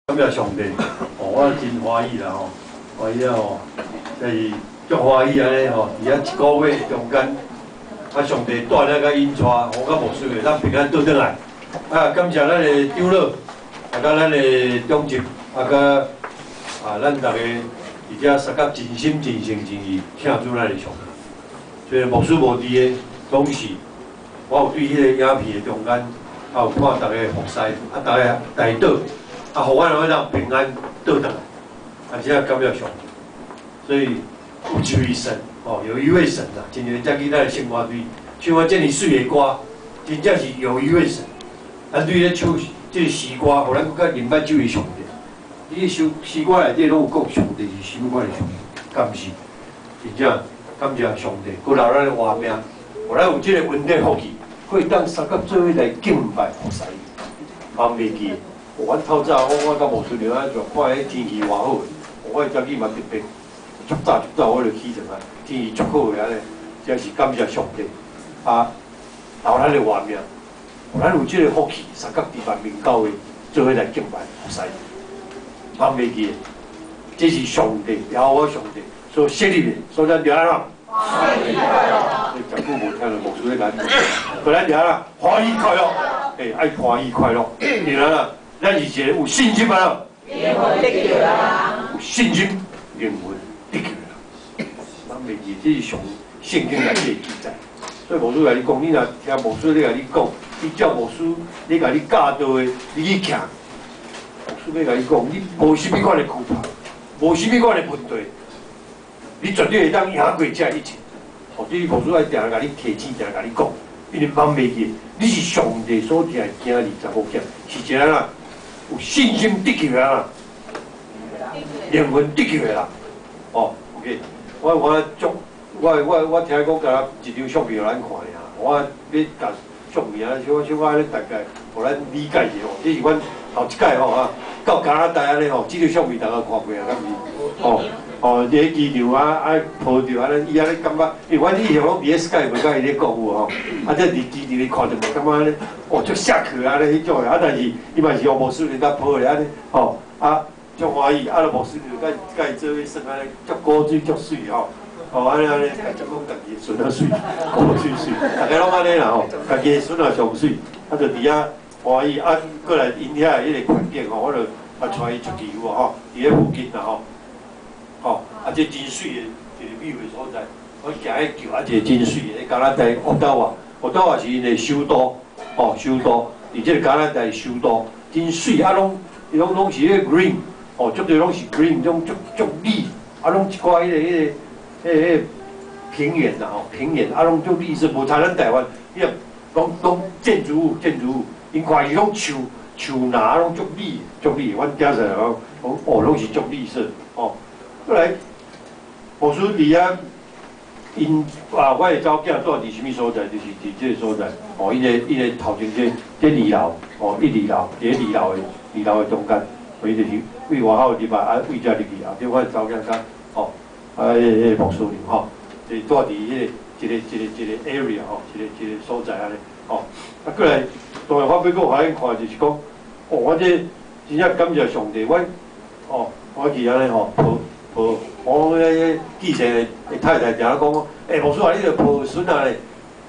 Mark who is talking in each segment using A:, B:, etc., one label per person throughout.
A: 感謝上帝，哦，我真歡喜啦吼，歡喜啊吼，這是足歡喜按呢吼，佇遐一個月中間，啊上帝帶領佮引帶，我佮牧師會當平安倒轉來，啊感謝咱的長老，啊佮咱的長執，啊佮啊咱逐家佇遮相佮盡心盡性盡意疼主咱的上帝。所以牧師無佇的，總是我有對彼个影片的中間，啊有看逐家服侍，啊逐家代禱。啊，予阮會當平安倒轉來，啊，真正感謝上帝。所以有一位神，哦，有一位神啊，親像才去咱的聖歌隊唱啊這爾媠的歌，真正是有一位神。咱對咧唱這个詩歌，予咱閣較明白這位上帝。你首詩歌內底攏有講上帝是啥物款的上帝，敢毋是？真正感謝上帝，閣留咱的活命，予咱有這个恩典福氣，可以當相佮做伙來敬拜服侍伊，茫袂記。阮透早我佮牧師娘啊，就看彼天氣偌好，我早起嘛特別足早足早我就起床啊，天氣足好的按呢，真是感謝上帝啊，留咱的活命，予咱有這个福氣，相佮佇萬民教會做伙來敬拜服侍，茫袂記，這是上帝，耶和華上帝所設立的，所以咱著按怎？
B: 歡喜快樂。
A: 你誠久無聽著牧師咧共咱講，所以咱著按怎？歡喜快樂，欸，愛歡喜快樂，因為按怎？咱是一個有信心的人，
B: 靈魂得救的人，
A: 有信心，靈魂得救的人。咱袂記，這是上聖經內底的記載。所以牧師共你講，你若聽牧師咧共你講，你照牧師咧共你教導的，你去行。牧師欲共你講，你無啥物款的懼怕，無啥物款的問題，你絕對會當贏過這一切。哦，這是牧師愛定定共你提醒，定定共你講，因為茫袂記，你是上帝所疼的囝兒查某囝，是一個啦。有信心得救的啦，靈魂得救的啦，哦，OK，我我足，我我我聽講敢若一張相片予咱看爾，我欲共相片啊，小小可按呢大概，予咱理解一下吼。這是阮頭一擺吼啊，到加拿大按呢吼，這張相片大家看過啊，敢毋是？哦哦，佇咧機場啊啊抱著按呢，伊按呢感覺，因為阮以前攏佇咧 Skype 佮伊咧講有無吼，啊這佇機場咧看著嘛，感覺按呢，哦足錫去按呢彼種的，啊但是伊嘛是予牧師領甲抱咧按呢，吼啊足歡喜，啊著牧師就佮佮伊做伙耍按呢，足古錐足媠吼，吼按呢按呢，才講家己的孫仔媠，古錐媠，逐家攏按呢啦吼，家己的孫仔上媠，啊就佇遐歡喜，啊過來𪜶遐的彼个環境吼，我就啊帶伊出去有無吼，佇咧附近啦吼。吼，啊，這真媠的一个美的所在，我行彼橋啊，一個真媠的，加拿大渥太華，渥太華是𪜶的首都，吼，首都，佇這個加拿大首都，真媠，啊，攏伊攏攏是彼個 green，吼，足濟攏是 green，種足足綠，啊，攏一寡彼个彼个彼个彼個平原啦，吼，平原，啊，攏足綠色，無像咱台灣，伊個攏攏建築物建築物，𪜶看是攏樹樹林，攏足綠足綠，阮行出來講，講哦，攏是足綠色，吼。過來，牧師佇遐，𪜶啊，我的查某囝住佇啥物所在？就是佇這個所在，哦，𪜶个頭前這這二樓，哦，一二樓，佇咧二樓的二樓的中間，伊就是對外口入來，啊，對遮入去，後壁我的查某囝佮，吼，啊，彼個牧師娘吼，就住佇彼個一個一個一個 area 吼，一個一個所在按呢，吼，啊，過來，當然我欲閣予恁看，就是講，哦，我這真正感謝上帝，阮，哦，我去按呢吼，抱。抱，我彼個記者的太太定講，欸，牧師啊，你著抱孫仔咧，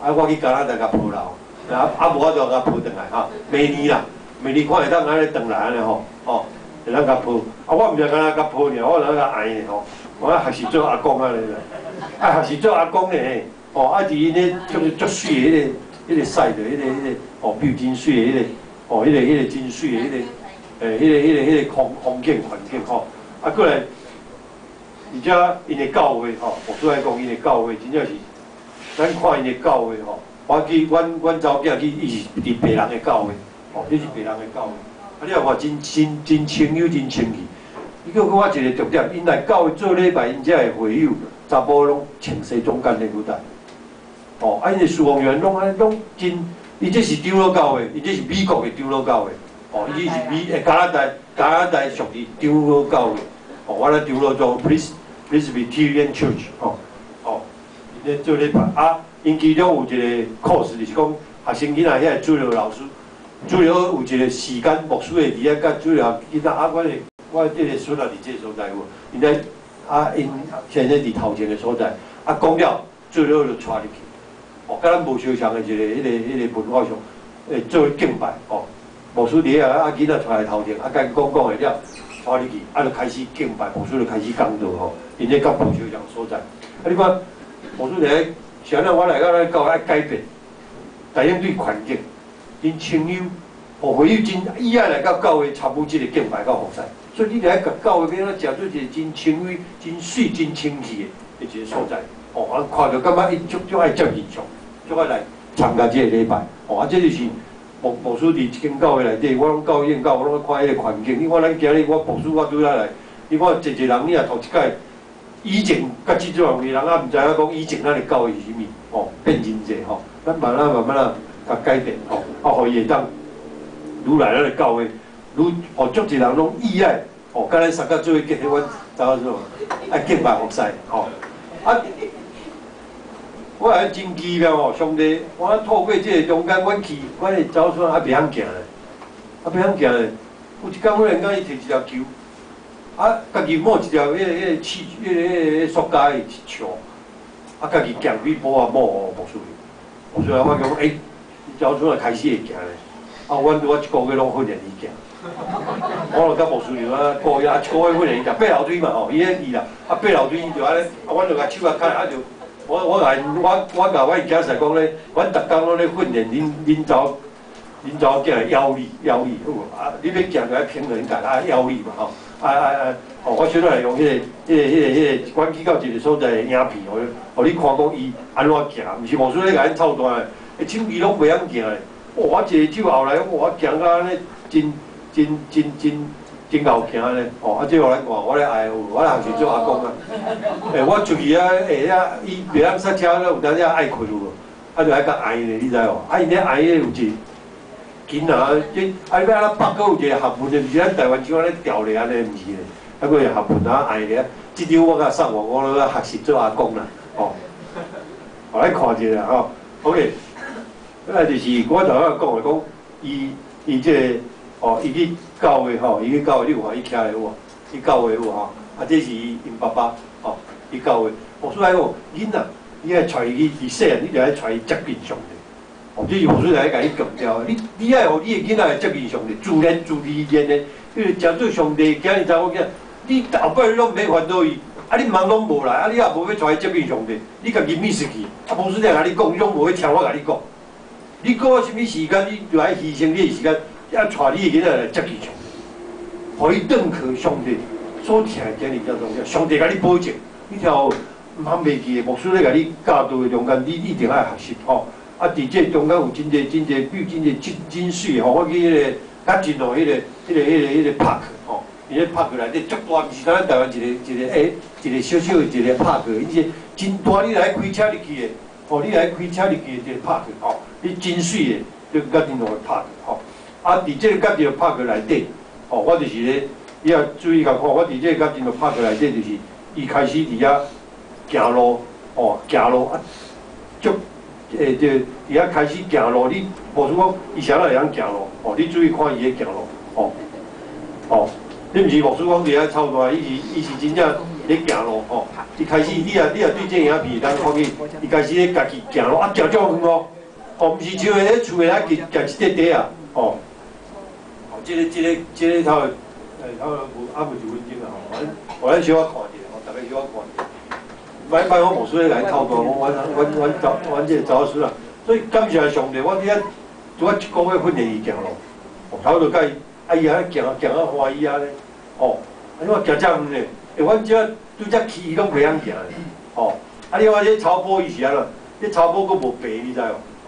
A: 啊，我去加拿大共抱留，啊啊無我就共抱轉來吼，明年啦，明年看會當按呢轉來按呢吼，吼，會當共抱，啊，我毋是干焦共抱爾，我來共愛咧吼，我學習做阿公按呢啦，啊，學習做阿公咧，吼，啊，佇𪜶咧叫做足媠的彼個彼個曬著，彼個彼個哦，比真媠的彼個，哦，彼個彼個真媠的彼個，欸，彼個彼個彼個風風景環境吼，啊，過來。而且𪜶的教會吼，牧師來講，𪜶的教會真正是，咱看𪜶的教會吼，我去阮阮查某囝去，伊是佇白人的教會，吼，這是白人的教會，啊，你若看真真真清幽，真清氣。伊閣講我一個重點，𪜶來教會做禮拜，𪜶遮的會友查埔攏穿西裝間領帶，吼，啊，𪜶的事奉員攏按呢攏真，伊這是長老教會，伊這是美國的長老教會，吼，伊這是美加拿大加拿大屬於長老教會，吼，我咧長老做 Presbyterian Church，吼，吼，𪜶咧做禮拜啊，𪜶其中有一個 course 就是講學生囡仔遐個主日老師，主要有一個時間，牧師會佇遐佮主要囡仔啊，我的這個孫仔佇這個所在有無？𪜶咧啊，𪜶先生佇頭前的所在，啊講了，主要就帶入去，哦，佮咱無相仝的一個、彼個、彼個文化上，會做敬拜哦。牧師佇遐啊，囡仔帶來頭前，啊，共𪜶講講的了，帶入去，啊，就開始敬拜，牧師就開始講道吼。𪜶咧較無相仝所在，啊，你看牧師佇咧，是按怎我來到咱教會愛改變，來應對環境，恁親友。哦，會友真意愛來到教會參與這個敬拜佮服侍，所以你著愛共教會欲按怎成做一個真清威、真媠、真清氣的一個所在。哦，啊，看著感覺伊足足愛接近上，足愛來參加這個禮拜。哦，啊，這就是牧師佇這間教會內底，我攏教應教，我攏看彼個環境。你看咱今日我牧師我拄仔來，你看濟濟人，你若頭一擺以前佮這種的人也毋知影講以前咱的教會是啥物，哦，變真濟吼。咱慢慢慢慢仔共改變，吼，啊，予伊會當愈來咱的教會，愈予足濟人攏意愛，吼，佮咱相佮做伙結合，阮查某做愛敬拜服侍，吼。啊，我也真奇妙哦，上帝，我透過這個中間，阮去，阮的查某孫還袂曉行咧，還袂曉行咧。有一工忽然間伊提一條球，啊，家己摸一條彼個氣、彼個塑膠的球，啊，家己行幾步啊，摸予牧師去。牧師啊，我講，欸，查某孫開始會行咧。啊，阮拄仔一個月攏訓練伊行，我就佮牧師娘啊，個月啊一個月訓練伊行，爬樓梯嘛吼，伊咧伊啦，啊爬樓梯就按呢，啊，阮就共手仔牽啊就，我我共我我共阮囝婿講咧，阮逐工攏咧訓練恁查某囝的腰力腰力好無？啊，你欲行就愛平衡感啊，腰力嘛吼，啊啊啊，吼，我小可用彼個，阮去到一個所在的影片，予你看講伊按怎行，毋是牧師咧共𪜶操蛋的，欸，手機攏袂曉行的。哇！我一個手後來，我行甲按呢，真真真真真𠢕行咧，哦！啊，這予咱看，我咧愛有，我咧學習做阿公啊。欸，我出去啊，欸遐伊袂曉剎車，有當時愛困有無？啊，就愛共愛咧，你知無？啊，𪜶咧愛咧有一囡仔，這啊，你欲按怎北閣有一個學問的，毋是咱台灣像按呢調咧按呢，毋是咧，啊，閣有學問啊愛咧。這張我共送我，我咧學習做阿公啦，哦。我來看一下吼，OK。來就是我頭仔講的，講伊伊這個哦，伊去教會吼，伊去教會，你有看伊徛的有無？去教會有無吼？啊，這是伊𪜶爸爸吼，去教會。牧師來講，囡仔，你愛帶伊去，佇細漢，你就愛帶伊接近上帝。哦，這是牧師來共你強調的。你愛予你的囡仔來接近上帝，自然自然的，因為誠做上帝囝兒查某囝，你後擺你攏免煩惱伊，啊，你忙攏無來，啊，你也無欲帶伊接近上帝，你家己 miss 去。啊，牧師咧共你講，你攏無欲聽我共你講。你閣有啥物時間，你就愛犧牲你的時間，愛帶你的囡仔來接近上帝，予伊轉靠上帝所疼的今日遮重要。上帝共你保證，你聽好，毋通袂記的。牧師咧共你教導的中間，你一定愛學習吼。啊，佇這中間有真濟真濟，比如真濟真真媠吼。我去彼個較近哦，彼個 park 吼，伊咧 park 內底足大，毋是咱台灣一個一個欸，一個小小的一個 park，伊是真大，你來開車入去的，吼，你來開車入去的一個 park 吼。你真媠的，就甲真路的 park 吼。啊，佇這個甲這個 park 內底，吼，我就是咧，你也注意共看，我佇這個甲真路 park 內底，就是伊開始佇遐行路，吼，行路啊，足，欸，就佇遐開始行路，你無說講伊啥會曉行路，吼，你注意看伊咧行路，吼，吼，你毋是牧師講佇遐操蛋，伊是真正咧行路，吼，伊開始你若對這影片會當看見，伊開始咧家己行路，啊，行足遠哦。哦，毋是像咧厝的遐行行一塊塊啊，哦，哦，這個頭，欸，頭無啊無一分鐘啊，吼，咱小可看一下，吼，大家小可看一下。莫莫講牧師咧來透大，阮阮阮阮阮這個查某孫啊，所以感謝上帝，我佇遐拄仔一個月訓練伊行路，哦，頭就共伊，啊伊安呢行行啊歡喜啊咧，哦，啊你看行遮遠咧，欸，阮這拄才去伊攏袂曉行咧，哦，啊你看這草坡伊是按怎？這草坡閣無爬，你知無？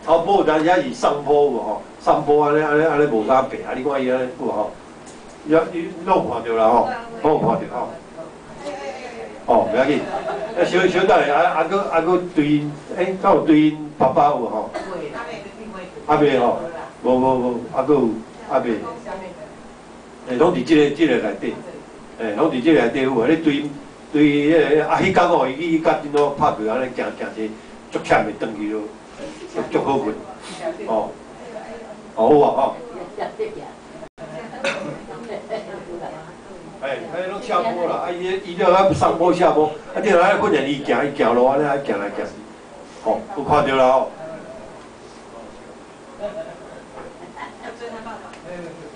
A: 草坡有當時是上坡有無吼？上坡按呢按呢按呢無啥爬，啊你看伊按呢有無吼？你你攏有看著啦吼，攏有看著吼。哦，袂要緊，啊小小等下，啊啊閣啊閣對𪜶，欸，敢有對𪜶爸爸有無吼？還未吼？無無無，啊閣有還未？欸，攏佇這個內底，欸，攏佇這個內底有無？咧對對彼個啊，彼工吼，伊去佮真多拍過按呢行行者，足忝的，轉去就足好困，哦，好啊吼。哎，彼攏下坡啦，啊伊伊了啊上坡下坡，啊你若愛訓練伊行，伊行路按呢愛行來行，吼，有看著啦吼。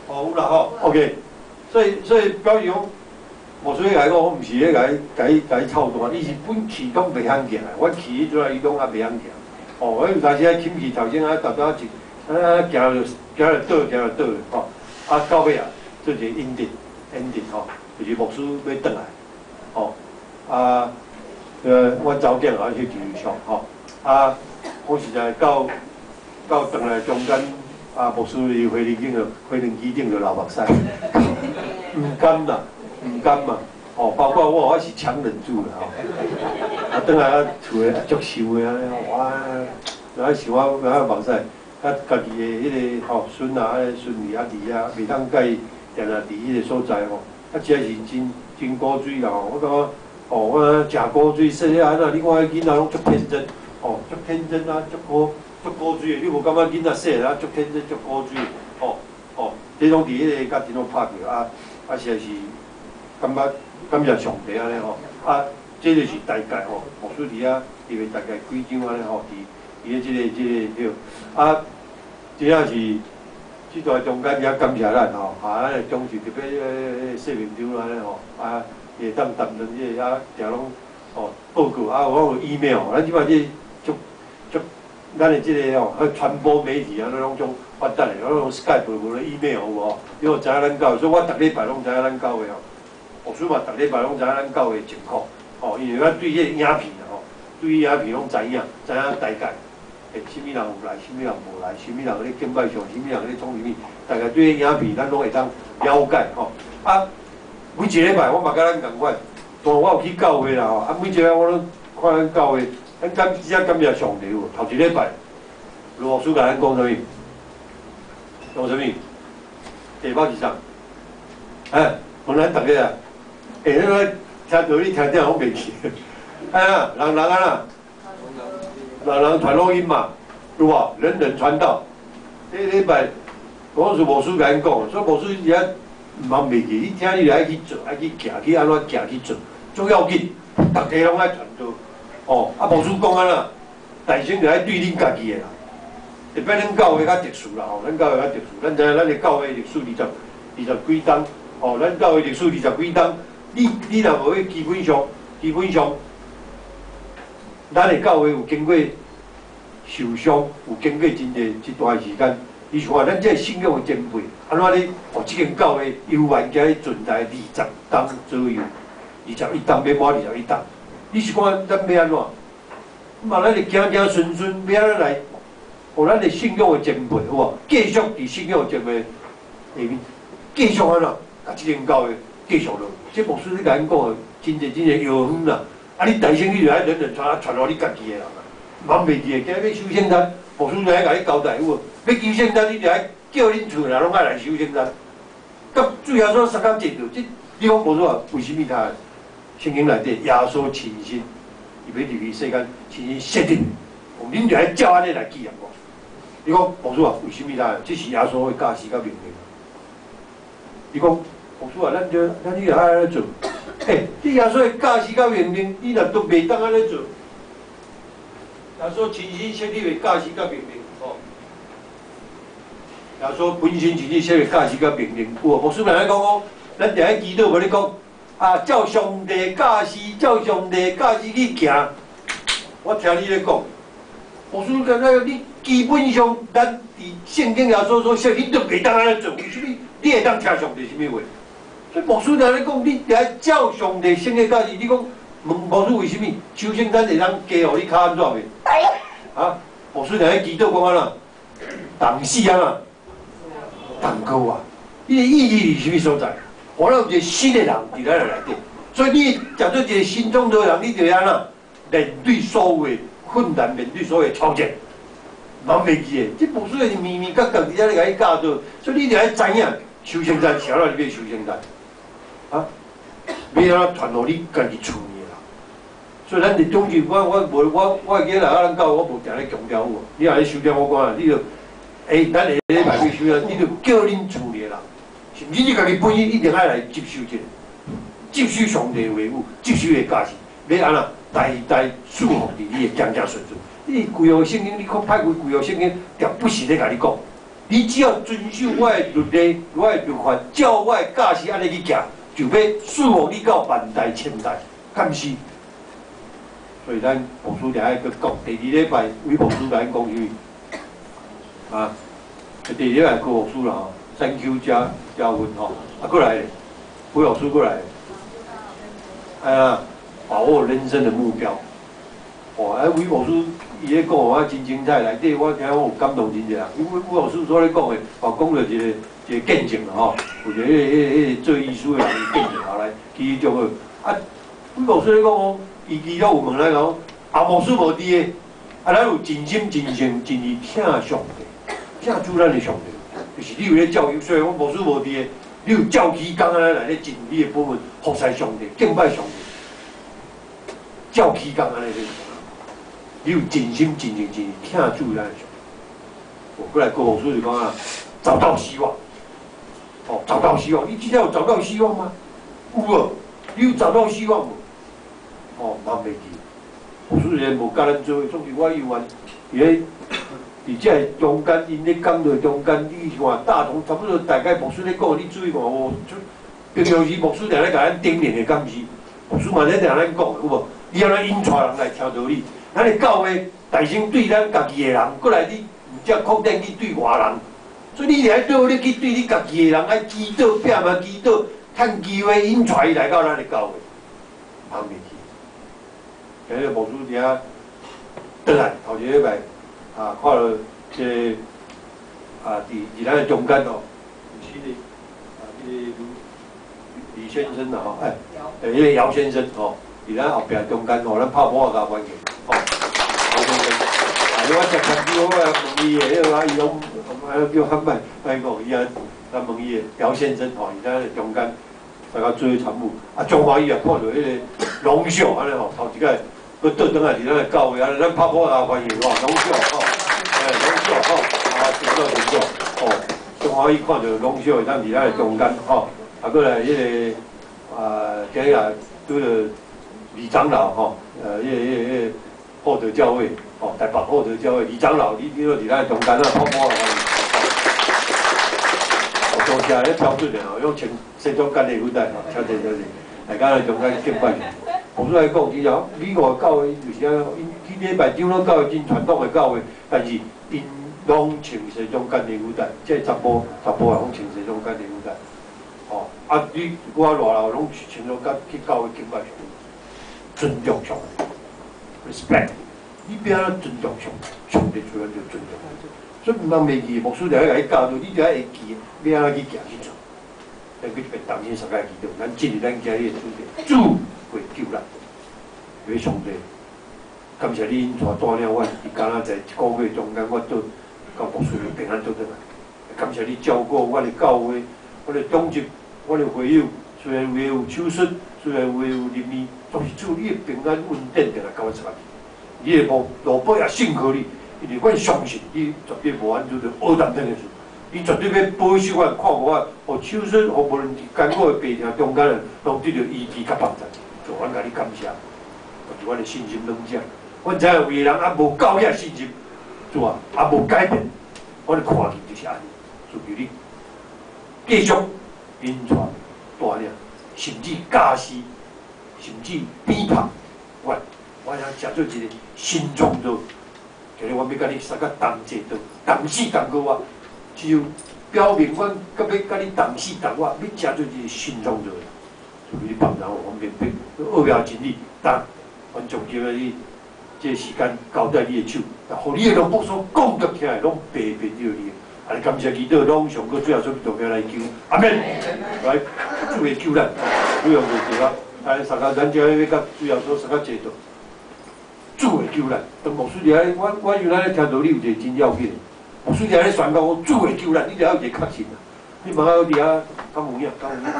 A: 哦，有啦吼，OK。所以表示講，牧師共伊講，我毋是咧共伊共伊共伊操蛋，伊是本氣攏袂曉行的，我去彼陣伊攏猶袂曉行。哦，我有當時啊親去頭前啊，沓沓一，啊行就行就倒，行就倒，吼。啊到尾啊，做一個 ending，ending 吼，就是牧師欲轉來，吼。啊，阮查某囝也去翕相，吼。啊，講實在到到轉來中間，啊牧師佇飛機頂就飛輪機頂就流目屎，毋甘啦，毋甘嘛，吼，包括我，我是強忍住啦，吼。啊，轉來啊，厝的足想的按呢，哇，啊想我啊目屎，啊家己的彼個吼孫啊、孫兒啊佇遐，袂當佮伊定定佇彼個所在吼，啊，真是真真古錐啦吼，我感覺，哦，我食古錐，細漢按怎，你看彼囡仔攏足天真，哦，足天真啊，足古足古錐的，你無感覺囡仔細漢啊足天真足古錐，吼吼，這攏佇彼個家庭攏拍著啊，啊實在是感覺感謝上帝按呢吼，啊，這就是大概吼，牧師佇遐入去大概幾張按呢吼，佇佇咧這個對，啊，真正是這段中間也感謝咱吼，啊，咱的長執特別彼個謝明長按呢吼，啊，會當擔任這個啊，定攏吼報告啊，有攏有 email，咱這擺這足足，咱的這個吼，彼傳播媒體啊，攏總發達的，攏用 Skype 無咧 email 有無？你有知影咱教會，所以我逐禮拜攏知影咱教會吼，牧師嘛逐禮拜攏知影咱教會的情況，吼，因為咱對彼個影片吼，對影片攏知影，知影大概，欸，啥物人有來，啥物人無來，啥物人咧敬拜上，啥物人咧創啥物，大概對影片咱攏會當了解吼。啊，每一禮拜我嘛佮咱仝款，當然我有去教會啦吼，啊，每一禮拜我攏看咱教會，咱感只感謝上帝有無？頭一禮拜，羅牧師共咱講啥物？講啥物？第百二十，哎，問咱逐个啊，欸，你來聽道理聽聽攏袂記，哎呀，人人按怎？人人傳福音嘛，對無？人人傳道。這禮拜，我是牧師共咱講，所以牧師遐毋通袂記，你聽你就愛去做，愛去行，去按怎行去做，足要緊，逐家攏愛傳道。哦，啊，牧師講按怎？大先就愛對恁家己的啦。特別恁教會較特殊啦吼，咱教會較特殊，咱知影咱的教會歷史二十幾冬，吼，咱教會歷史二十幾冬，你若無去基本上，基本上，咱的教會有經過受傷，有經過真濟這段時間。你想看，咱這個信仰的前輩，按怎咧？哦，這間教會猶原今日存在20冬左右，21冬欲滿21冬。你是看咱欲按怎？嘛，咱會行行順順，欲按怎來？哦，咱的信仰的前輩，有無？繼續佇信仰的前輩下面，繼續按怎？共這間教會繼續落。這牧師咧共咱講的，真濟真濟遙遠啦。啊，你大聲你就愛人人傳，啊傳予你家己的人啊，茫袂記的。今日欲守聖餐，牧師就愛共你交代有無？欲求聖餐，你就愛叫恁厝的人攏愛來守聖餐。佮主耶穌相佮坐著，這你講無錯啊？為啥物他？聖經內底耶穌親身，伊欲入去世間，親身設立，恁就愛照按呢來紀念我。你講牧師啊？為啥物他？這是耶穌的教示佮命令。伊講牧師啊，咱就咱你著愛按呢做。欸，你耶穌的教示佮命令，你若都袂當按呢做。耶穌親身設立的教示佮命令，吼。耶穌本身親身設立教示佮命令，有無？牧師來講講，咱定愛祈禱，無咧講啊，照上帝教示，照上帝教示去行。我聽你咧講，牧師感覺你基本上，咱佇聖經耶穌所說，你都袂當按呢做，為啥物？你會當聽上帝啥物話？所以牧師定咧講，你定愛照上帝聖經教示，你講問牧師為啥物？守聖餐會當加予你較按怎袂？啊，牧師定咧祈禱講按怎？同死按怎？同過啊！伊的意義佇啥物所在？予咱有一個新的人佇咱的內底，所以你食做一個新創造的人，你就按怎？面對所有的困難，面對所有的挑戰，茫袂記的。這牧師是綿綿角角佇遐咧共你教導，所以你著愛知影，守聖餐是按怎你欲守聖餐？啊，欲按怎傳予你家己厝裡的人？所以咱佇中間，我我無我我會記來咱教會，我無定咧強調有無？你若咧收聽我講啊，你就欸，咱下禮拜欲收啊，你就叫恁厝裡的人，甚至你家己本身一定愛來接受這個，接受上帝的話語，接受伊的教示，欲按怎代代賜福佇你的子子孫孫。你規號聖經，你看歹開規號聖經，定不時咧共你講，你只要遵守我的律例、我的律法，照我的教示按呢去行，就欲賜福你到萬代千代，敢是？所以咱牧師定愛閣講，第二禮拜韋牧師共咱講啥物？啊，第二禮拜郭牧師啦吼，三 Q 加加溫吼，啊過來，韋牧師過來，哎呀，把握人生的目標。哦，啊，韋牧師伊咧講我真精彩，內底我聽我有感動真濟啦。因為韋牧師所咧講的，哦，講著一個一個見證啦吼，有一個彼個做醫師的人見證後來，其實足好。啊，韋牧師咧講講，伊其實有問咱講，啊，牧師無佇的，啊，咱有盡心盡性盡意疼上帝，疼主咱的上帝，就是你有咧照，雖然講牧師無佇的，你有照起工按呢來咧盡你的本分，服侍上帝，敬拜上帝，照起工按呢咧。你有盡心盡性盡意疼主咱的上帝。我過來郭牧師就講啊，找到希望，哦，找到希望，你這有找到希望嗎？有無？你有找到希望無？哦，嘛袂記。牧師雖然無佮咱做，總是我有緣，佇咧佇這个中間，𪜶咧講道中間，你看大同差不多大概牧師咧講，你注意看哦，平常時牧師定咧共咱叮嚀的，敢是？牧師嘛咧定咱講的，有無？你按怎引帶人來聽道理？咱的教會大先對咱家己的人，過來你毋才擴展去對外人，所以你愛對你去對你家己的人愛祈禱，拼命祈禱，趁機會引帶伊來到咱的教會，茫袂記。今日牧師佇遐轉來頭一禮拜啊，看著這個啊，佇咱的中間哦，有這個啊，這個李先生啦吼，哎，欸，彼個姚先生吼，佇咱後壁中間吼，咱拍鼓仔共歡迎，吼，姚先生。啊，我食牽手，我問伊的，彼個啊，伊攏啊叫較慢慢講，伊啊，咱問伊的姚先生吼，伊咱中間大家做參與，啊，彰歡喜啊，看著彼個龍秀按呢吼，頭一擺閣倒轉來佇咱的教會，按呢咱拍鼓仔歡迎吼，龍秀吼，哎，龍秀吼，啊，真好真好，吼，彰歡喜看著龍秀會當佇咱的中間吼，啊，閣來彼個啊，今日也拄著李長老吼，彼個厚德教會，吼，台北厚德教會李長老，你都佇咱的中間啊，拍鼓仔歡迎。多謝咧標準的吼，用穿西裝革履帶吼，超濟超濟，大家來中間敬拜。牧師來講，其實美國的教會就是按呢，𪜶去禮拜長老教會真傳統的教會，但是𪜶攏穿西裝革履帶，這個查埔查埔也攏穿西裝革履帶。吼，啊，你我熱鬧攏穿裝革去教會敬拜上帝，尊重上帝，respect。你欲按怎尊重上帝，上帝自然就尊重你。所以毋通袂記，牧師定愛共你教導，你就愛會記，欲按怎去行去做。咱去同心相愛祈禱，咱進入咱今日的主題，主會救咱。因為上帝，感謝你引帶帶領阮，佇加拿大一個月中間，我倒到牧師平安倒轉來。感謝你照顧阮的教會，阮的長執，阮的會友，雖然有的有手術，雖然有的有入院，總是主你的平安恩典定來共阮相共。你的奴僕也信靠你，因為阮相信你絕對無按做著烏淡天的事，你絕對欲保守阮，看顧阮，予手術，予無論佇艱苦的病痛中間，攏得著醫治佮幫助。主，阮共你感謝，就是阮的信心攏這。阮知影有的人猶無夠遐信心，主啊，猶無改變，阮看見就是按呢。主求你繼續引帶帶領，甚至教示，甚至鞭策阮。我想成做一個新創造，就是我欲共你相佮同齊的，同死同過活，只有表明阮佮欲共你同死同活，欲成做一個新創造。就你幫助我，明白奧妙真理，但阮將今仔日這個時間交在你的手，予你的奴僕所講得起來，攏白白對你。啊，感謝祈禱，攏上過主耶穌基督名來求，阿門。來，主會救咱，不用就對啊。來，相共咱這欲共主耶穌相共坐倒。主會救咱。當牧師佇遐，我原來咧聽道理有一個真要緊的。牧師佇遐咧宣告講主會救咱，你著愛有一個確信啊。你莫閣佇遐敢有影，敢有影？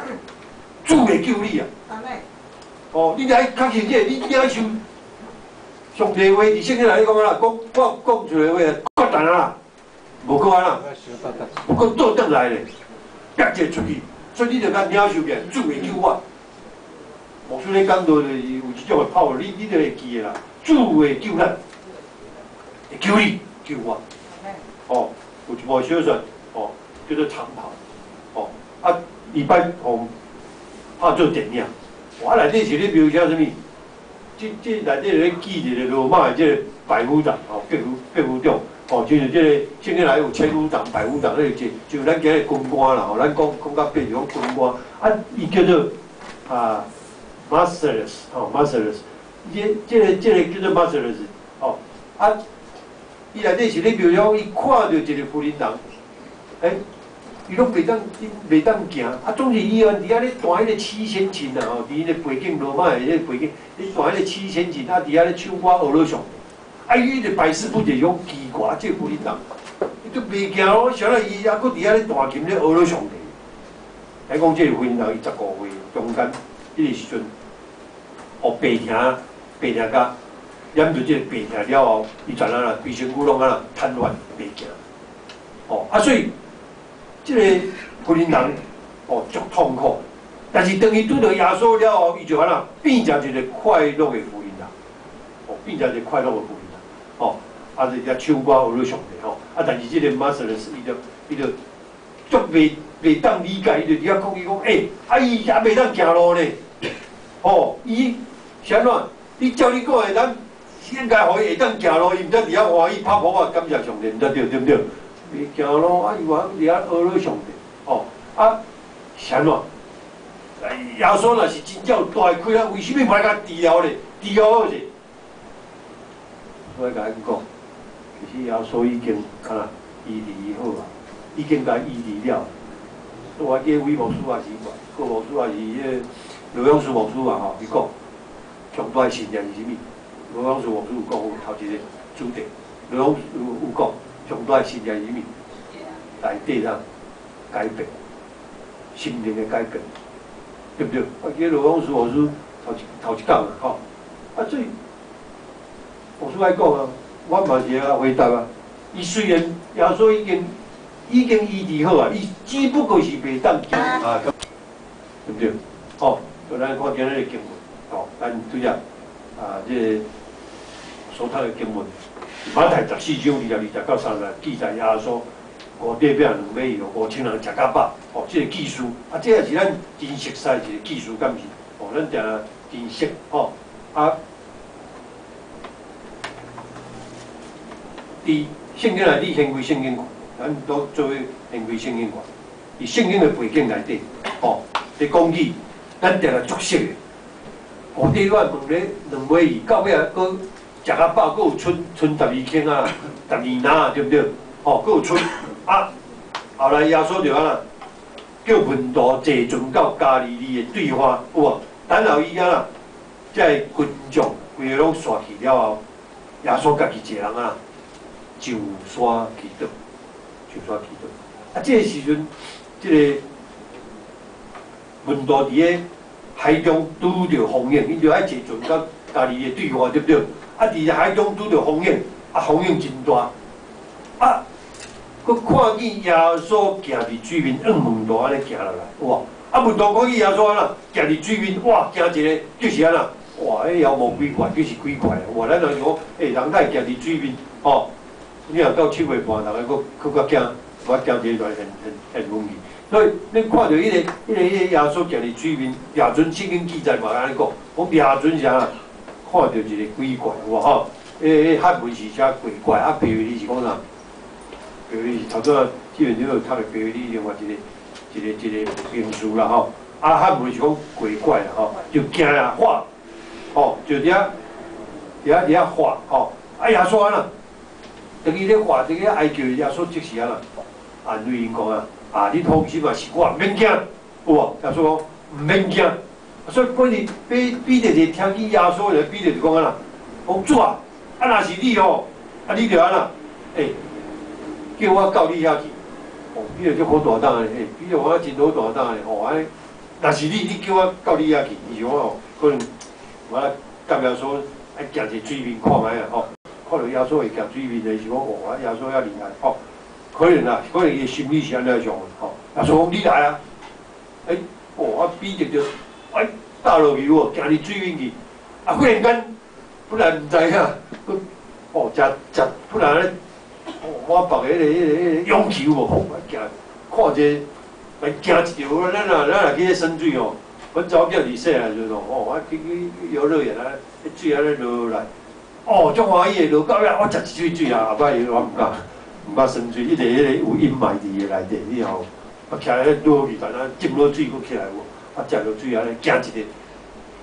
A: 主會救你啊！哦，你著愛確信這個，你愛想上帝話佇聖經內底講啊啦，講我講出來話決定啊啦。無閣按怎，無閣倒轉來咧，煏一个出去，所以你著共領受起來，主會救我。牧師咧講道就是有這種的炮，你著會記的啦。主會救咱，會救你，救我。哦，有一部小說，哦，叫做《長跑》，哦，啊，伊擺予拍做電影，哇，內底是咧描寫啥物？這內底咧記一個羅馬的這個百夫長，哦，百夫長，哦，就是這個聖經內有千夫長、百夫長，彼個就咱今日軍官啦，吼，咱講講較白就講軍官，啊，伊叫做啊 Marcellus，吼，Marcellus，這個叫做 Marcellus，哦，啊，伊內底是咧描寫，伊看著一個婦人人，欸，伊攏袂當行，啊，總是伊按佇遐咧彈彼个七弦琴啊，吼，佇彼个背景羅馬的彼个背景，咧彈彼个七弦琴，啊，佇遐咧唱歌學咧上，啊，伊就百思不解，講奇怪，這个婦人人，伊都袂行路，啥來伊猶閣佇遐咧彈琴咧學咧上帝。來講這个婦人人，伊15歲中間，彼个時陣，予病疼，病疼甲染著這个病疼了後，伊就按怎，規身軀攏按怎癱軟袂行。哦，啊，所以。這个婦人人哦，足痛苦，但是當伊拄著耶穌了後，伊就按怎變成一個快樂的婦人人，哦，變成一個快樂的婦人人，哦，啊，就遐唱歌學咧上帝吼，啊，但是這個 Marcellus 伊就足袂當理解，伊就佇遐講伊講，欸，啊伊也袂當行路呢，哦，伊是按怎？你照你講的，咱應該予伊會當行路，伊毋才佇遐歡喜拍噗仔感謝上帝，毋才對，對毋對？袂行路，啊伊話佇遐學咧上帝，哦，啊是按怎？耶穌若是真正有大的氣力，為啥物無來共治療咧？治療好勢？我愛共恁講，其實耶穌已經敢若醫治好啊，已經共醫治了。我記得韋牧師也是，郭牧師也是，彼個羅永樹牧師啊吼，伊講上大的信念是啥物？羅永樹牧師有講有頭一個主題，羅永有講。上大的信念是啥物？內底通改變，心靈的改變，對毋對？我記得羅永樹牧師頭一講啊，吼，啊，所以牧師愛講啊，我嘛是會回答啊。伊雖然耶穌已經醫治好啊，伊只不過是袂當行啊，對毋對？吼，所以咱看今日的經文，吼，咱拄則啊，這个所讀的經文。馬太14章22節到30記載耶穌五塊餅兩尾魚，5000人食較飽，哦，這个記事，啊，這也是咱真熟悉一个記事，敢毋是？哦，咱定定真熟，吼，啊，佇聖經內底掀開聖經看，咱都做伙掀開聖經看，佇聖經的背景內底，吼，佇講起，咱定定足熟的，五塊餅咧兩尾魚，到尾仔閣食較飽，閣有剩剩12坑啊，12籃啊，對毋對？吼，閣有剩啊。後來耶穌就按怎叫門徒坐船到加利利的對岸，有無？等候伊按怎，這个群眾規个攏散去了後，耶穌家己一个人啊，上山祈禱，上山祈禱。啊，這个時陣，這个門徒佇个海中拄著風湧，𪜶就愛坐船到加利利的對岸，對毋對？啊！佇海中拄著風湧，啊，風湧真大，啊，閣看見耶穌行佇水面，向門徒按呢行落來，有無？啊，門徒看見耶穌按怎行佇水面，哇，驚一个，就是按怎？哇，彼妖魔鬼怪，就是鬼怪啊！哇，咱若想講，欸，人哪會行佇水面？吼，你若到7歲半，人會閣閣較驚，我驚一個來現現現問去。所以恁看著彼個耶穌行佇水面，掠船聖經記載嘛按呢講，講掠船是按怎？看著一个鬼怪，有無吼？彼漢文是寫鬼怪，啊，白話字是講啥？白話字是頭拄仔志遠你有讀的白話字，另外一個名詞啦吼。啊，漢文是講鬼怪啦吼，就驚啊喊，吼，就佇遐喊吼。啊，耶穌按怎？當伊咧喊，當伊咧哀叫，耶穌即時按怎？安慰𪜶講啊，啊，你放心啊，是我，免驚，有無？耶穌講毋免驚。所以彼日彼得就聽見耶穌就彼得就講按怎？講主啊，啊若是你吼，啊你就按怎？欸，叫我到你遐去。哦，彼得足好大膽的，欸，彼得我真好大膽的，吼，按呢，若是你，你叫我到你遐去，伊想講吼，可能我佮耶穌愛行一個水面看覓啊，吼，看著耶穌會行水面的，想講哦，啊耶穌遐厲害，吼，可可能啦，可能伊心理是按呢想的吼。耶穌講你來啊，欸，哦，啊彼得就哎踏落去有無，行佇水面去，啊忽然間本來毋知影，閣哦食食本來咧，哦滿腹的彼個勇氣有無？吼，行看者來驚一跳，咱若去咧耍水吼，阮查某囝佇細漢時陣吼，哦，啊去遊樂園啊，彼水按呢落來，哦，足歡喜的落到尾，我食一喙水啊，後擺我毋敢耍水，一直彼個有陰霾佇伊內底，以後啊徛咧落去，但啊浸落水閣起來無，啊食落水按呢驚一下，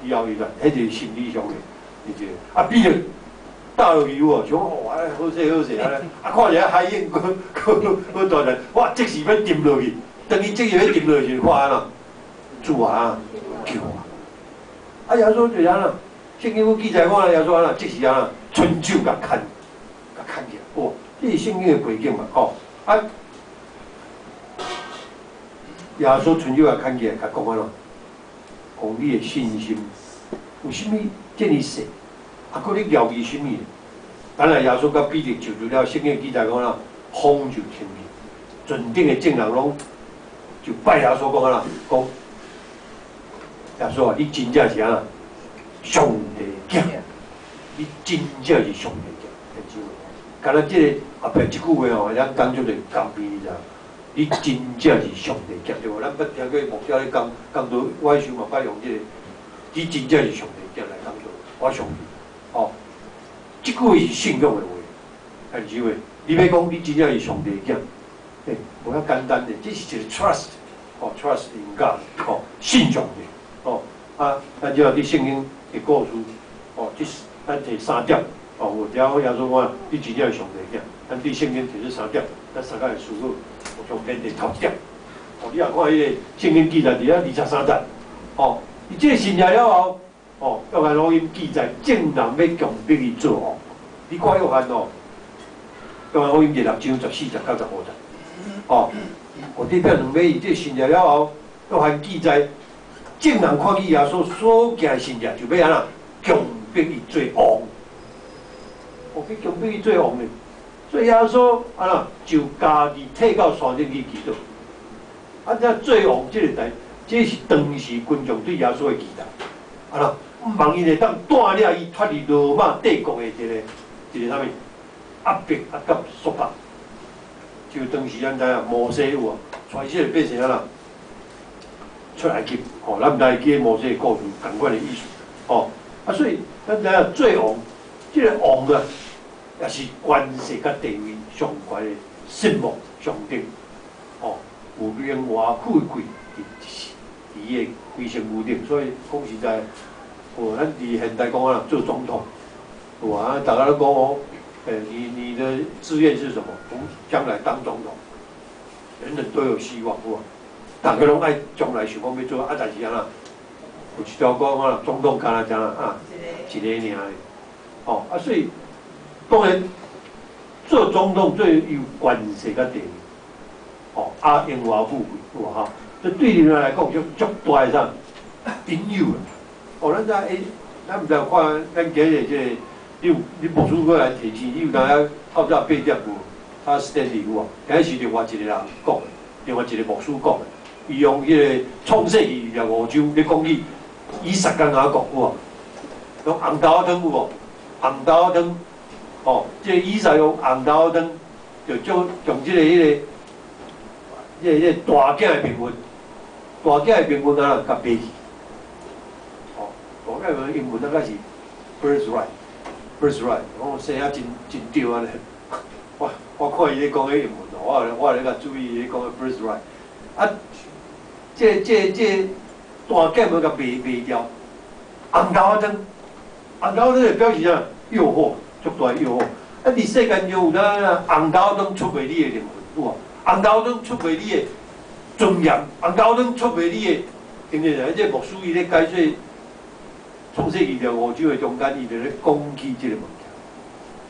A: 以後伊就，彼就是心理上的，伊這個啊彼得踏落去有無？想哦，按呢好勢好勢按呢，啊看一下海湧閣閣閣大陣，哇！即時欲沉落去，當伊即時欲沉落去時，看按怎？主啊，救我！啊耶穌就是按怎？聖經有記載講耶穌按怎？即時按怎？伸手共牽，共牽起來。哇！這是聖經的背景嘛，吼啊！耶穌伸手共牽起來，共講按怎？講你的信心有啥物遮爾細？啊，閣咧猶豫啥物？等下耶穌佮彼得上船了，聖經記載講啦，風就停去，船頂的眾人攏就拜耶穌講按怎？講耶穌啊，你真正是按怎？上帝囝，你真正是上帝囝，敢若這个後壁這句話吼，咱講做者共邊，你知無？你真正是上帝囝，對無？咱捌聽過牧者咧講講道，我彼時嘛捌用這個，你真正是上帝囝來講道，我相信，吼，這句話是信仰的話，還是話？你欲講你真正是上帝囝，欸，無遐簡單的，這是一個 trust，吼，trust in God，吼，信上帝，吼，啊，咱這佇聖經的故事，吼，這是咱提三點，吼，有了耶穌講，你真正是上帝囝，咱對聖經提出三點，咱三個來思考，從面對頭一點，哦，你若看彼个聖經記載佇遐23節，吼，伊這個神跡了後，吼，約翰福音記載，眾人欲強迫伊做王，你看約翰哦，約翰福音第六章14節到15節，吼，哦，這擺兩尾伊這個神跡了後，約翰記載，眾人看見耶穌所行的神跡，就欲按怎強迫伊做王，哦，去強迫伊做王咧。所以耶穌按怎就家己退到山頂去祈禱。啊，這做王這个代，這是當時群眾對耶穌的期待。啊啦，毋望伊會當帶領伊脫離羅馬帝國的一個啥物壓迫啊，佮束縛。就當時咱知影摩西有無？帶以色列百姓按怎出埃及？吼，咱毋知會記得摩西的故事，仝款的意思。吼，啊，所以咱知影做王，這个王啊，也是權勢佮地位上懸的聖幕象徵。吼，有榮華富貴佇伊的規身軀頂，所以講實在，哦，咱佇現代講啊，做總統，有啊，逐家攏講哦，欸，你的志願是什麼？將來當總統，人人都有希望，有無？逐家攏愛將來想講欲做，啊，但是按怎？有一條講啊，總統敢若怎啊？一个爾的，吼啊，所以當然做總統最有權勢佮地位，吼啊，榮華富貴，有無吼？這對人來講就足大的啥引誘啦。哦，咱知欸，咱毋知有看咱今日這个，你有你牧師過來提醒，你有當影透早八點無？他 Stanley 有無？今日是另外一個人講的，另外一個牧師講的，伊用彼个創世記25章咧講起以撒佮雅各有無？用紅豆仔湯有無？紅豆仔湯，吼，這个以撒用紅豆仔湯，就將將這個彼个、這個大囝的名分，大囝的名分啊，共賣去。吼，大囝的名分英文那個是 birthright，birthright，我寫啊真真對按呢。我看伊咧講彼英文哦，我咧共注意伊咧講的 birthright。啊，這大囝欲共賣掉，紅豆仔湯，紅豆仔湯就表示啥？誘惑，足大的誘惑。啊，佇世間上有當紅豆仔湯出賣你的靈魂，有無？紅豆仔湯出賣你的尊嚴，紅豆仔湯出賣你的，對不對？這牧師伊咧解說創世記25章的中間，伊就咧講起這個物件。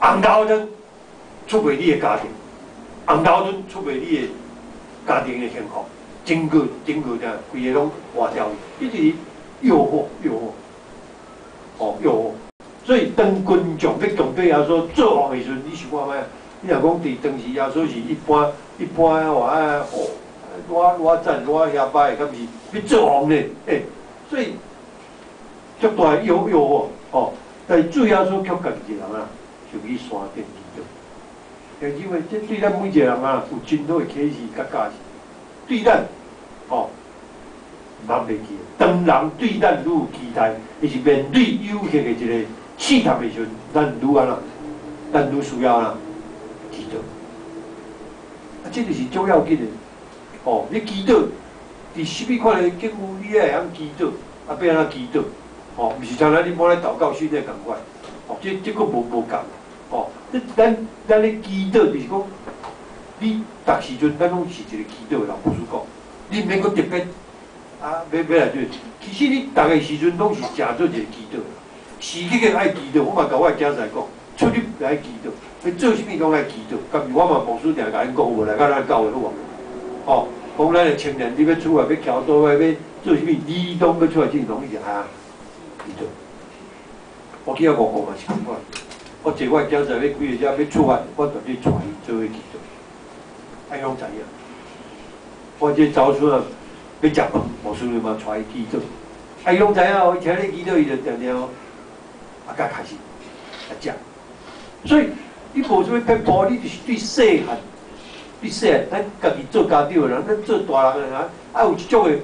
A: 紅豆仔湯出賣你的家庭，紅豆仔湯出賣你的家庭的幸福，整個這規个攏活掉去，這就是誘惑，誘惑，哦，誘惑。所以當群眾欲強迫耶穌做王的時陣，你想看覓？你若講佇當時耶穌是一般一般话啊，哦，偌偌赞偌遐歹，敢是欲做王呢？欸，所以足大的诱惑哦。但是主耶穌卻家己一个人啊，上去山頂祈禱。因為這對咱每一個人啊，有真好的啟示佮教示。對咱，哦，毋通袂記。當人對咱愈有期待，伊是面對誘惑的一個試探的時陣，咱愈按怎？咱愈需要按怎？祈禱。啊，這就是足要緊的。哦，你祈禱，佇啥物款的境遇，你愛會曉祈禱，啊，欲按怎祈禱？哦，毋是像咱你無咧禱告訓練仝款。哦，這閣無仝。哦，這咱咧祈禱就是講，你逐時陣咱攏是一個祈禱的人，無輸講。你毋免閣特別啊，欲來做。其實你逐个時陣攏是誠做一個祈禱。時刻刻愛祈禱，我嘛共我的囝婿講，出入愛祈禱，欲做啥物攏愛祈禱。敢是我嘛牧師定共𪜶講，有無來到咱教會好無？哦，講咱的青年，你欲出來欲徛倒來欲做啥物，你攏欲出來之前攏一定愛祈禱。我去遐外國嘛是仝款，我坐我的囝婿欲開個車欲出發，我絕對帶伊做伙祈禱。啊，伊攏知影。我這查某孫仔欲食飯，牧師嘛帶伊祈禱。啊，伊攏知影哦，伊聽咧祈禱，伊就定定啊，才開始來食。所以你無啥物撇步，你就是對細漢，對細漢，咱家己做家長的人，咱做大人的人，愛有這種的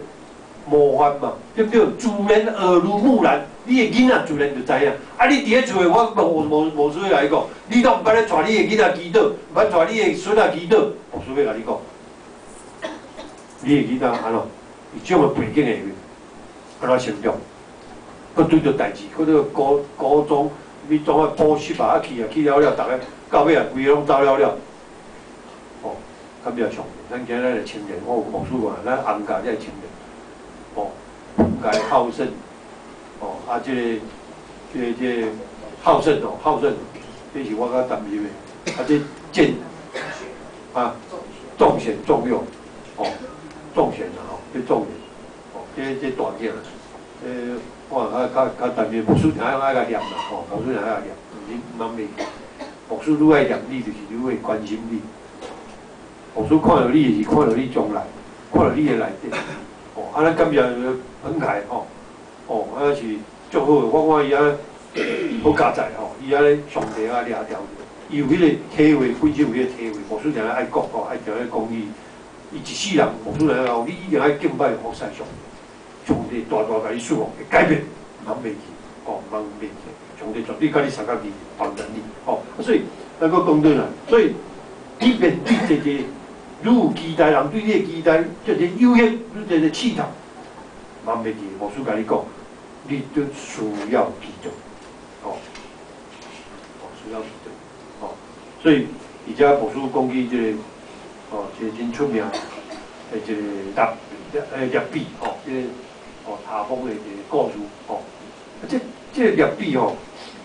A: 模範嘛，對毋對？自然耳濡目染，你的囡仔自然就知影。啊，你佇咧厝的，我無需要共你講，你攏毋捌咧帶你的囡仔祈禱，毋捌帶你的孫仔祈禱，無需要共你講。你的囡仔按怎？佇這種的背景下面，按怎成長？閣拄著代誌，閣拄高中，你總愛補習啊，啊去啊去了了，逐个到尾啊，規个攏走了了。哦，感謝上帝，咱今日的青年，我有牧師講，咱紅家這个青年，哦，紅家孝順，哦，啊，這個孝順哦，孝順，這是我較擔心的。啊，這見啊，重顯重用，哦，重顯啊，吼，這重點，哦，這大囝，這我較擔心，牧師定愛共念啦，吼，牧師定愛共念，毋是毋通袂記。牧師愈愛念你，就是愈會關心你。牧師看著你，是看著你將來，看著你的內底。哦，啊，咱感謝彭凱吼，哦，啊是足好的，我看伊按呢好佳哉吼，伊按呢上帝啊掠牢，伊有彼個體會，本身有彼個體會，牧師定愛講吼，愛定愛講伊，伊一世人，牧師定講，你一定愛敬拜服侍上帝，上帝大大共你賜福，會改變，毋通袂記，哦，毋通袂記，上帝絕對共你相共面幫助你，吼，所以咱閣講轉來，所以你面對這個愈有期待，人對你的期待，這個誘惑，愈這個試探，毋通袂記，牧師共你講，你都需要祈禱，哦，哦，需要祈禱，哦，所以而且牧師講起這個，哦，一個真出名的一個獵獵比吼，這個哦塔風的一個故事，吼，啊，這個獵比吼，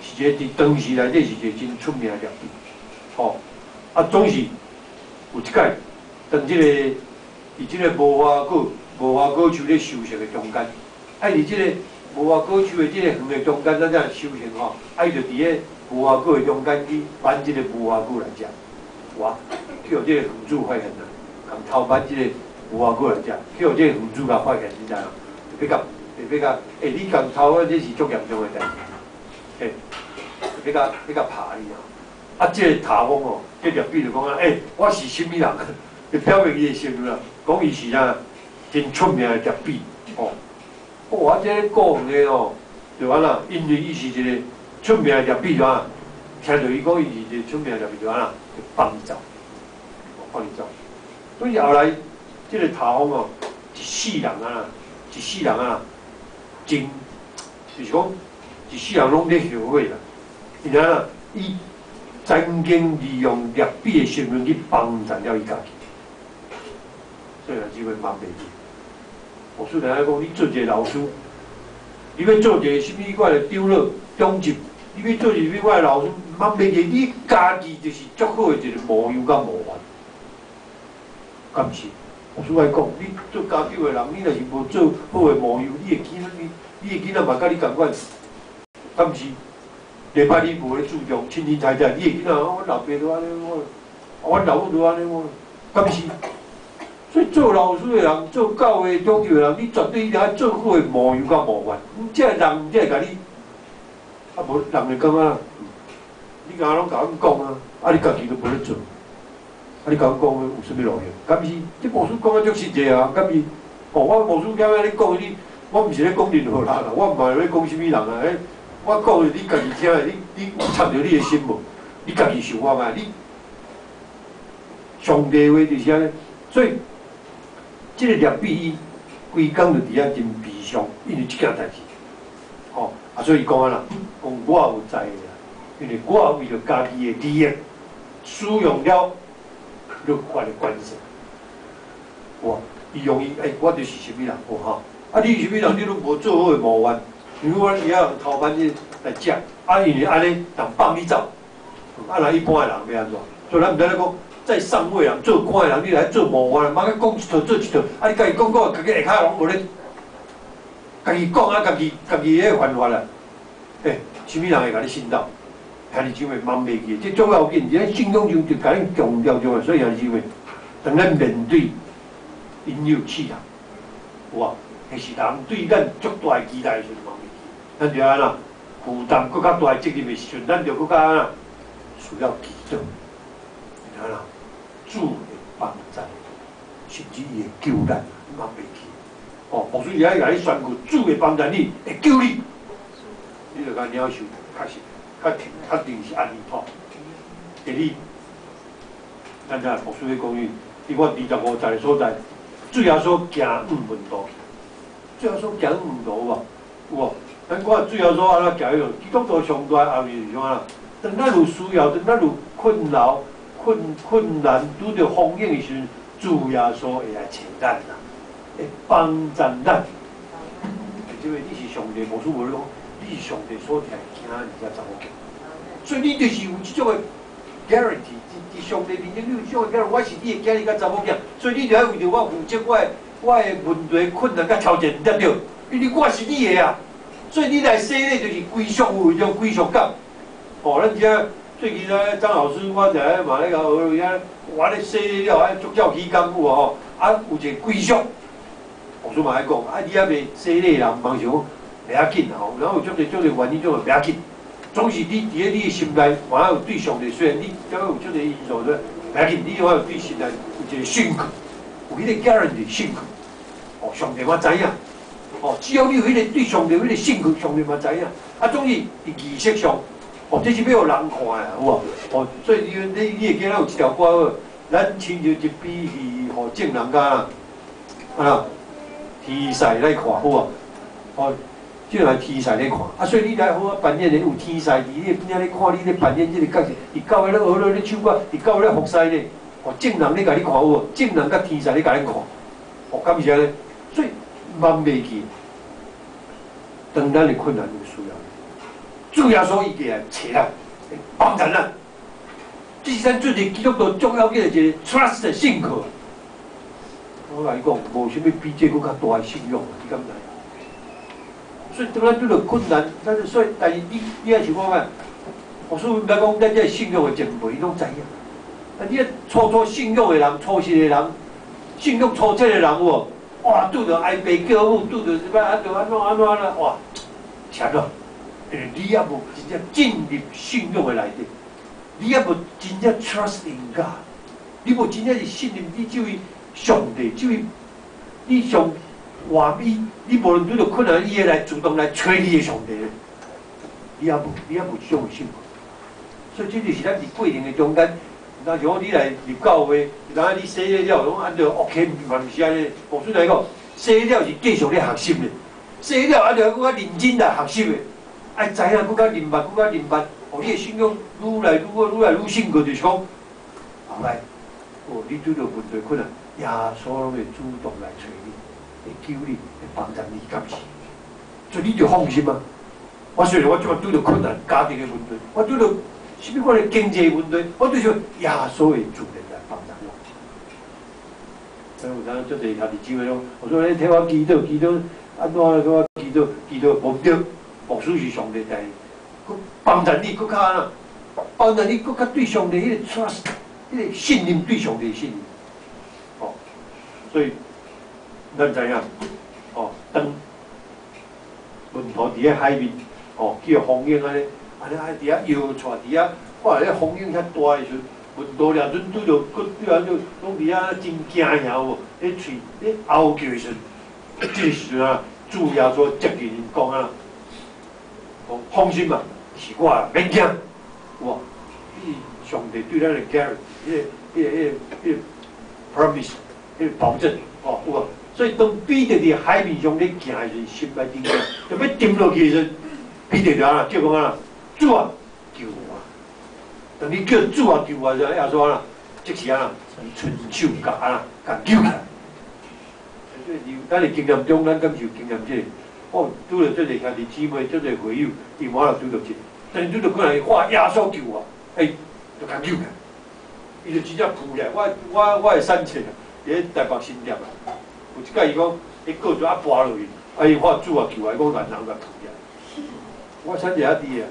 A: 是一個佇當時內底是一個真出名的獵比，吼，啊，總是有一擺，當這個佇這個無花果樹咧收成的中間，啊，佇這個無花果樹的這個園的中間，咱這收成吼，啊，伊就佇咧無花果的中間去挽這個無花果來食，哇，去予這個園主發現啦，共偷挽這個無花果來食，去予這個園主共發現，你知影？就欲共，就欲共，欸，你共偷啊，這是足嚴重的代誌，欸，就欲共欲共拍你啊！啊，這個塔風哦，這獵比就講啊，欸，我是啥物人？就表明伊的身份啦，講伊是啥真出名的獵比哦。哦，啊，這個顧園的哦，就按怎？因為伊是一個出名的獵比，就按怎？聽著伊講伊是一個出名的獵比，就按怎？就放伊走，放伊走。所以後來這個塔風哦，一世人啊，一世人啊，真就是講一世人攏咧後悔啦。因為按怎？伊曾經利用獵比的身份去幫助了伊家己。所以只會茫袂記。牧師定愛講，你做一個老師，你欲做一個啥物款的長老、長執，你欲做一個啥物款的老師，茫袂記，你家己就是足好的一個模樣佮模範。敢毋是？牧師愛講，你做家長的人，你若是無做好的模樣，你的囡仔嘛佮你仝款，敢毋是？禮拜你無咧注重凊凊彩彩，你的囡仔，阮老爸都按呢，我，阮老母都按呢，我。敢是？所以做老師的人，做教會長袖的人，你絕對一定愛做好的模樣佮模範。這個人才會共你，啊無人會感覺，你敢若攏共阮講啊，啊你家己都無咧做，啊你共阮講有啥物路用？敢是？這牧師講啊足實際啊，敢是？哦，我牧師今仔咧講你，我毋是咧講任何人啦，我毋係咧講啥物人啊，彼我講的你家己聽的，你有插著你的心無？你家己想看覓？你上帝話就是按呢，所以這個掠比伊規工就佇遐真悲傷，因為這件代誌，吼啊，所以伊講按怎？講我有才的啦，因為我為著家己的利益，使用了律法的權勢。哇！伊用伊，欸，我就是啥物人，有吼？啊，你是啥物人？你攏無做好的模範，因為我遐人偷辦你來食，啊，因為按呢，人放你走，啊，若一般的人欲按怎？所以咱毋知咧講，在上位人做官的人，你來做模範，莫去講一套做一套，啊，你家己講講，家己下跤攏無咧，家己講啊，家己家己彼犯法啦，欸，啥物人會共你信道？兄弟姊妹，茫袂記，這足要緊，佇咱信仰上就共咱強調重要，所以兄弟姊妹，當咱面對引誘試探，有無？彼是人對咱足大的期待的時陣，茫袂記，咱就按怎負擔閣較大的責任的時陣，咱就閣較按怎需要祈禱，按怎主會幫助，甚至伊會救咱，茫袂記。哦，牧師是愛共你宣告，主會幫助你，會救你，你就共領受，確實，確定，確定是按呢吼。第二，咱遮牧師咧講伊，佇我25節的所在，主耶穌行往門徒去，主耶穌行往門徒有無？有無？咱看主耶穌按怎行彼落，基督徒上大後面是啥啦？當咱有需要，當咱有困擾、困難，拄著風險的時陣，主耶穌會來揣咱啦，會幫助咱。這位你是上帝，牧師無咧講，你是上帝所疼的囝兒佮查某囝，所以你就是有這種的 guarantee，佇上帝面前你有這種的 guarantee，我是你的囝兒佮查某囝，所以你就愛為著我負責我的問題、困難佮挑戰，對毋對？因為我是你的啊，所以你來洗禮就是歸屬，有一種歸屬感。哦，咱遮最近啊，張老師我佇遐嘛咧共學遐，我咧洗禮了，啊足照起工有無吼？啊，有一個歸屬。牧師嘛愛講，啊，你猶未洗禮人，茫想講袂要緊啦吼。然後有足濟足濟原因，種袂要緊。總是你佇咧你的心內，嘛有對上帝，雖然你感覺有足濟因素，袂要緊，你有對神內有一個信靠，有彼個 guarantee 信靠。哦，上帝嘛知影。哦，只要你有彼個對上帝有彼個信靠，上帝嘛知影。啊，總是佇儀式上，哦，這是欲予人看的，有無？哦，所以你會記得有一條歌，咱親像一比戲，予眾人共啊，天使來看，好無？哦，這來天使咧看，啊，所以你來好好扮演的有天使佇你邊仔咧看你咧扮演這個角色，佇教會咧學咧咧唱歌，佇教會咧服侍咧，哦，眾人咧共你看有無？眾人佮天使咧共咱看，哦，敢是按呢？所以茫袂記，當咱的困難有需要，主耶穌伊過來揣咱，幫助咱，這是咱做一個基督徒重要緊的一個 trust 的信靠。我共你講，無啥物比這閣較大的信仰，你敢知？所以當咱拄著困難，咱就所以，但是你愛想看覓？牧師毋敢講，咱這信仰的前輩，伊攏知影。啊，你啊初初信仰的人，初信的人，信仰初淺的人有無？哇，拄著哀爸叫母，拄著什麼啊？著按怎按怎按怎？哇，是按怎？因為你猶無真正進入信仰的內底，你猶無真正 trust in God，你無真正是信任你這位上帝，這位你上活伊，你無論拄著困難，伊會來主動來揣你的上帝。你猶無這種的信仰，所以這就是咱佇過程的中間，若像講你來入教會，然後你洗禮了，攏按著 OK，嘛毋是按呢。牧師來講，洗禮了是繼續咧學習的，洗禮了按著閣較認真來學習的，愛知影閣較明白，閣較明白，哦，你的信仰愈來愈好，愈來愈深刻，就是講，後來，哦，你拄著問題困難，耶穌攏會主動來揣你，會救你，會幫助你，敢是？所以你就放心啊。我雖然我這擺拄著困難，家庭的問題，我拄著啥物款的經濟問題，我對說耶穌會主動來幫助我。所以有當足濟兄弟姊妹講，我說你替我祈禱，祈禱，按怎替我祈禱，祈禱無對，牧師是上帝代，閣幫助你，閣較按怎？幫助你閣較對上帝彼個 trust，彼個信任對上帝的信任。所以咱知影，哦，當門徒佇咧海面，哦，叫風湧按呢，按呢愛佇遐搖掣佇遐，看咧風湧遐大的時陣，門徒掠陣拄著，閣對啊，就攏佇遐真驚嚇無？咧喙咧嗷叫的時陣，這個時陣啊，主耶穌接近𪜶講啊，講放心啊，是我啦，免驚。有無？伊上帝對咱的 guarantee，彼個 promise，彼個保證，哦，有無？所以當彼得佇海面上咧行的時陣，心內頂就欲沉落去的時陣，彼得就按怎叫講啊？主啊，救我！當你叫主啊救我時，耶穌啊，即時啊，伸手共啊，共救起來。所以咱的經驗中，咱敢是有經驗這個？我拄著足濟兄弟姊妹，足濟會友，伊無法度拄著這個，但是拄著過來喊耶穌救我，欸，就共救起來。伊就真正浮起來。我的產冊啊，佇咧台北新店啊，有一擺伊講，伊過咗啊跋落去，啊伊喊主啊救我，伊講人人共浮起來。我產冊遐佇啊，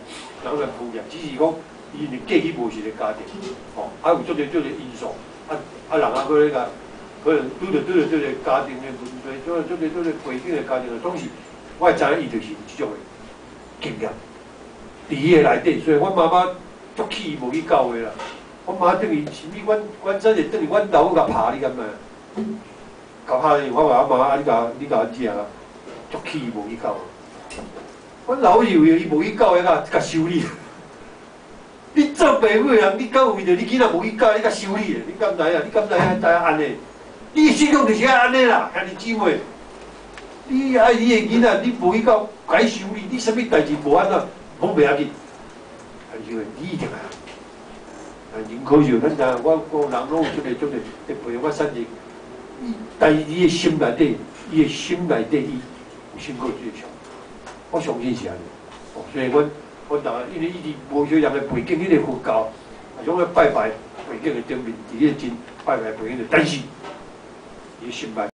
A: 人共浮起來，只是講伊因為過去無是一個家庭，吼，啊有足濟足濟因素，啊啊人啊閣咧共可能拄著這個家庭的問題，拄著足濟足濟背景的家庭，總是我會知影伊就是有這種的經驗，佇伊的內底，所以阮媽媽足氣伊無去教會啦。阮媽等於啥物？阮阮真是等於阮老母共拍你敢知？共拍伊，我話阿媽啊，你共食啊，足氣伊無去教會。阮老母以為伊無去教會，共修理。你做爸母的人，你敢有為著你囡仔無去教，你共修理的？你敢知影？你敢知影？知影按呢？你的信仰就是愛按呢啦，兄弟姊妹。你愛你的囡仔，你無去教，共伊修理，你啥物代誌無按怎，攏袂要緊。但是你一定愛。啊，真可惜，咱知影，我講人攏有足濟足濟的培養我產生。但是伊的心內底，伊的心內底，伊有信靠這個上，我相信是按呢。哦，所以阮逐個因為伊佇無少人的背景，彼個佛教，啊，種咧拜拜背景的頂面，佇彼個真拜拜背景的，但是伊心內。